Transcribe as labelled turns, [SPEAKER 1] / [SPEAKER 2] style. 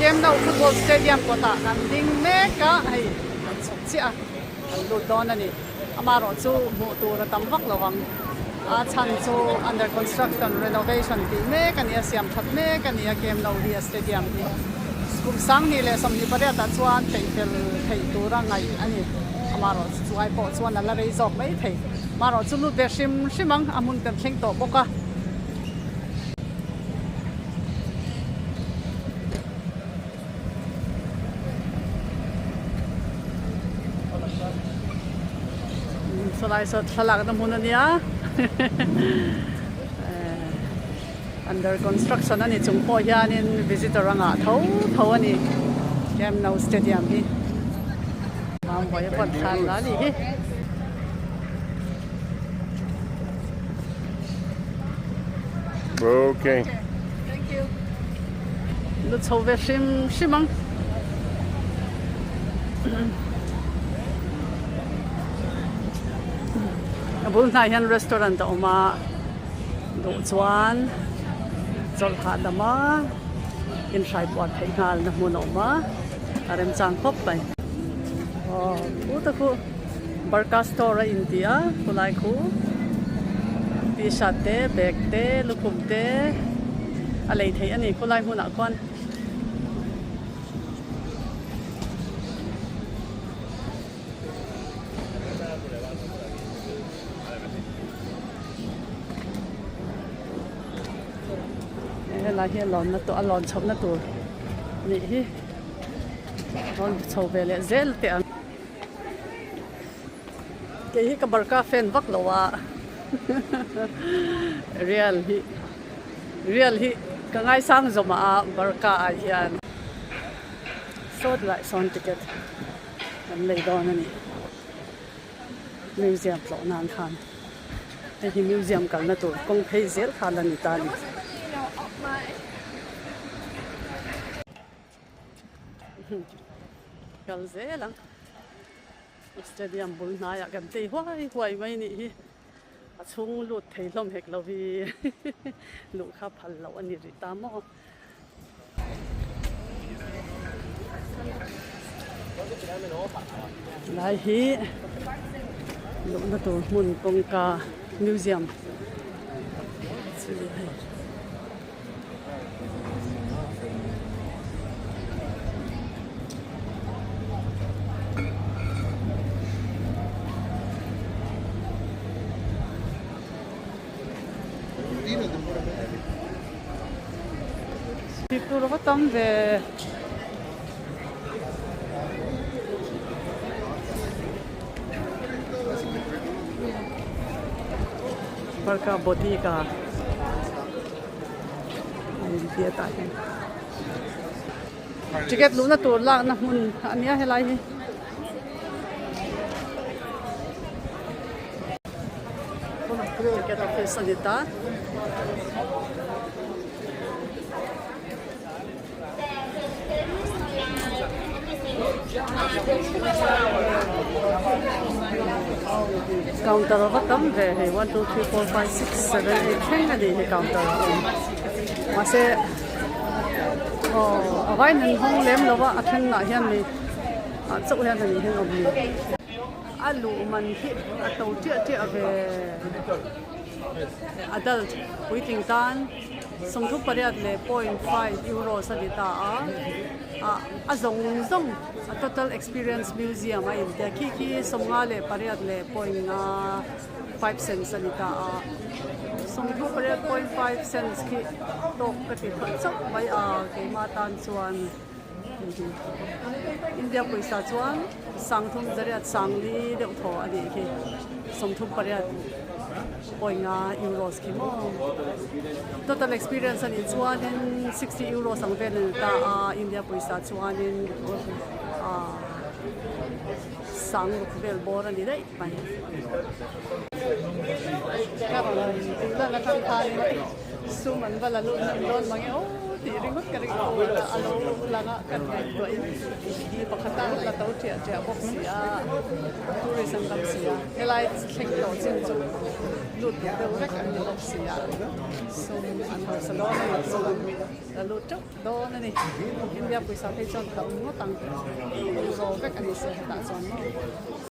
[SPEAKER 1] Camp Nou Football Stadium kawtah kan ding mek a, hei kan chhuk chiah a, kan lut dawn a ni. Amaherawh chu hmuh tur a tam vak lo ang. A chhan chu under construction renovation tih mek a ni a, siam that mek a ni a Camp Nou hi a stadium hi. Kum 20 28 ah chuan peihfel theih tura ngaih a ni. Amaherawh chu chu ai pawh chuan a la rei zawk mai thei. Amaherawh chu lut ve hrim hrim ang, a hmun kan thleng tawh bawk a. Sawlai saw thlalakna hmun a nia under construction a ni chung pawh hianin visitor a ngah tho tho a ni Camp Nou Stadium hi Mambawi a pawn thlan la a nih hi.
[SPEAKER 2] Okay.
[SPEAKER 1] Thank you. Lu chho ve hrim hrim ang. A bul hnai hian restaurant a awm a, duh chuan chawlh hahdam a, inhrai puan theih nghal na hmun a awm a, a remchang khawp mai. Aw khu ta khu. Barka store a inti a khulai khu t-shirt te bag te lukhum te a lei theih a ni khulai hmunah khuan. Helai hi a lawnna tur a lawn chhohna tur nih hi rawn chho ve leh zel teh ang. Kei hi ka barka fan vak lo a real hi real hi ka ngaisang zawm a barka ah hian sawt lah sawn ticket kan lei dawn a ni museum tlawh nan khan hei hi museum kalna tur kawng phei zel kha la ni ta a ni. Kal zel ang stadium bul hnaiah kan tei huai huai mai nih hi a chhung lut thei hlawm hek lo hi luh kha phal loh a ni rih ta maw. Lai hi luhna tur hmun kawngka museum chu hei. Tih tur ava tam ve. Parka Botica a inti a tah hian ticket luhna tur lakna hmun a nia helai hi. Ticket office a ni ta. Counter a va tam ve hei one two three four five six seven eight thleng a ni hi counter a awm mahse aw a vai nun hawng lem lo a a thenah hian mi ah chauh hian a nih hian awm ni a luh man hi a to tiah tiah ve adult puitling tan. 38.5 euros a ni ta a, ah a zawng zawng a total experience museum a intia khi khi 58.5 cents a ni ta a, 38.5 cents khi tawk ka ti phawt chauh mai a keimah tan chuan India pawisa chuan sangthum zariat sangli deuh thaw a nih khi 38. Pawinga euros khi maw total experience a nih chuanin 60 euros ang vel a ni ta a India pawisa chuanin ah sang ruk vel bawr a ni daih mai. Ka rawn tih lan atang khanin sum an va la lut hnem dawn mange aw. tih ringawt ka ring a lo lang a kan ngaihtuahin mi pakhat a la to ṭiah ṭiah bawk si a tourist an tam si a helai thleng tawh chin chu lut duh deuh vek an ni bawk si a sum an hausa dawn a ni chuan la lut teuh dawn a ni India pawisa phei chuan tam ngawt ang euro vek a ni si hetah chuan maw.